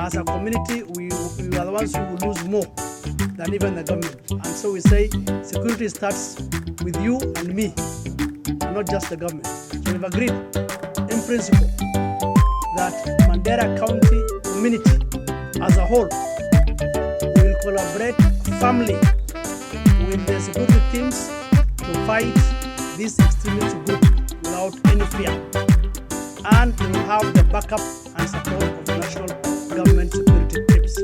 As a community, we are the ones who will lose more than even the government. And so we say security starts with you and me, and not just the government. So we've agreed in principle that Mandera County community as a whole will collaborate firmly with the security teams to fight this extremist group without any fear. And they will have the backup and support of the national government security teams.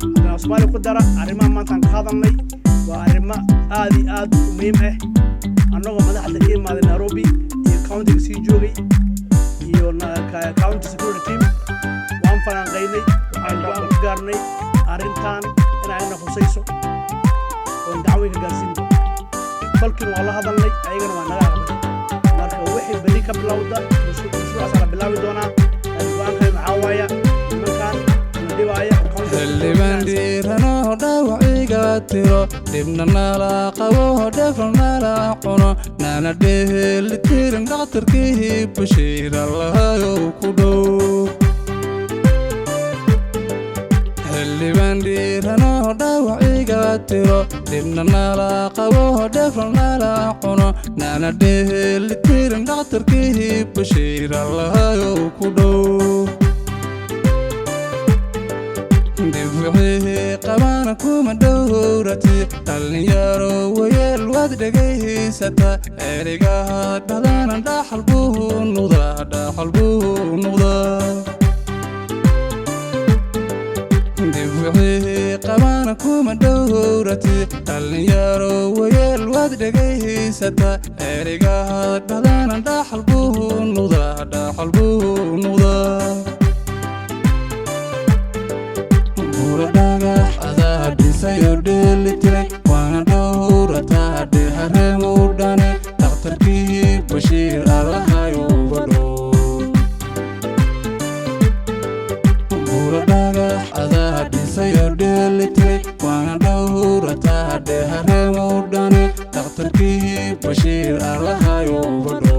Haddana Soomaali ku dara, arrimaha maanta aan ka hadalnay waa arrimo aad iyo aad u muhiim ah. Annagoo madaxda ka imaaday Nairobi iyo countyga sii joogay iyo county security team, waan falanqaynay. Waxaan go'aan ku gaarnay arrintan inayna khusayso oon gacan weyn ka gaarsiin doono. Kolkiina waa la hadalnay, ayagana waa naga aqbalay. Marka wixii berri ka bilowda mashruucaas la bilaabi doonaa. Laakiin go'aankan waxaa waaya nimankan na dhibaaya oo county Xildhibaan dhiiranoo dhaawaciga tiro, dhibna nala qabo, dhefal nala cuno, nana dheelitirin, dhakhtarkii Bashiir Allahayow ku dhow. Xildhibaan dhiiranoo dhaawaciga tiro, dhibna nala qabo, dhefal nala cuno, nana dheelitirin, dhakhtarkii Bashiir Allahayow ku dhow. Dhib wixii qabana kuma dhowrati, dhallinyaro wayeel waad dhegaysata, ereygaha dhadana dhaxal buu noqdaa, dhaxal buu noqdaa. Dhib wixii qabana kuma dhowrati, dhallinyaro wayeel waad dhegaysata, ereygaha dhadana dhaxal buu noqdaa, dhaxal buu noqdaa. Buuro dhagax adaa dhisayo dheelitiray, waana dhowrataa dhehareemu dhane, dhakhtarkii Bashiir Allahayuba dhow. Buuro dhagax adaa dhisayo dheelitiray, waana dhowrataa dhehareemu dhane, dhakhtarkii Bashiir Allahayuba dhow.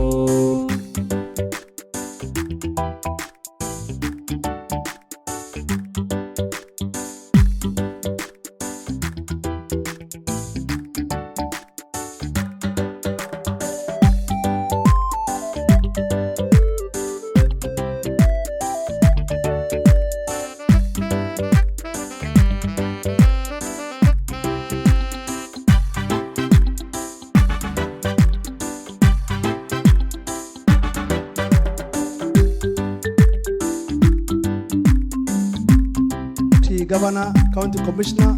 County Governor, County Commissioner,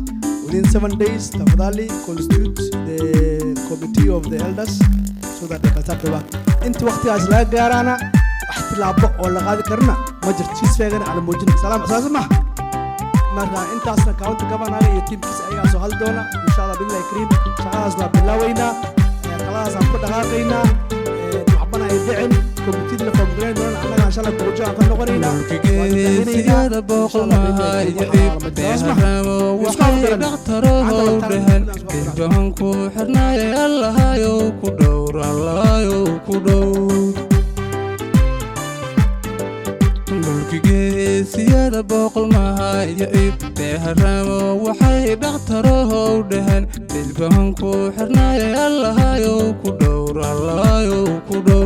within 7 days, tafadhali constitute the committee of the elders so that they can start the work. Inta waqtigaas laga gaaraana, wax tilaabo oo la qaadi karana ma jirto. Ceasefire-gana aan muujin salaam saas ma. Marka intaasna county governor iyo teamkiisa ayagaa soo hadli doona, insha Allah billahi kariim. Shaqadaas waa bilaaweynaa, taladaas aan ku dhaqaaqaynaa, waxbana ay dhicin. Committee la form gareyn doonana annaga insha Allah goobjoog aan ka noqonaynaa. Geesiyada boqolmahayo ib deharamo, waxay dhakhtarohow dhehen dhibban ku xirnaaye, Allahayow ku dhowr, Allahayow ku dhow. Dhulki geesiyada boqolmahayo ib deharamo, waxay dhakhtarohow dhehen dhibban ku xirnaaye, Allahayow ku dhowr, Allahayow ku dhow.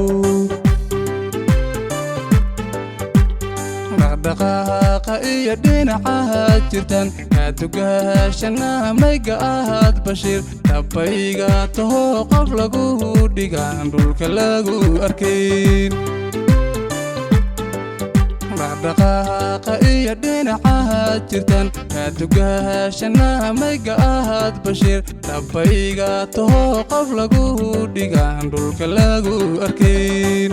Dhaqdhaqaaqa iyo dhinacaha jirtan kaadugaashanaha mayga ahaad Bashiir, dhabayga taho qof lagu dhigaan dhulka lagu arkayn. Dhaqdhaqaaqa iyo dhinacaha jirtan kaadugaashanaha mayga ahaad Bashiir, dhabayga taho qof lagu dhigaan dhulka lagu arkayn.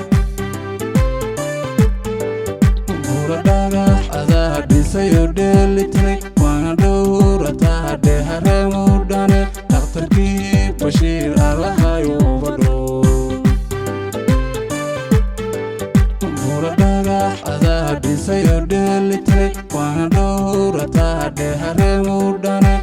Buuro dhagax adaa dhisayo dheelitiray, waana dhowrataa dhehareemu dhane, dhakhtarkii Bashiir Allahayuba dhow. Buuro dhagax adaa dhisayo dheelitiray, waana dhowrataa dhehareemu dhane.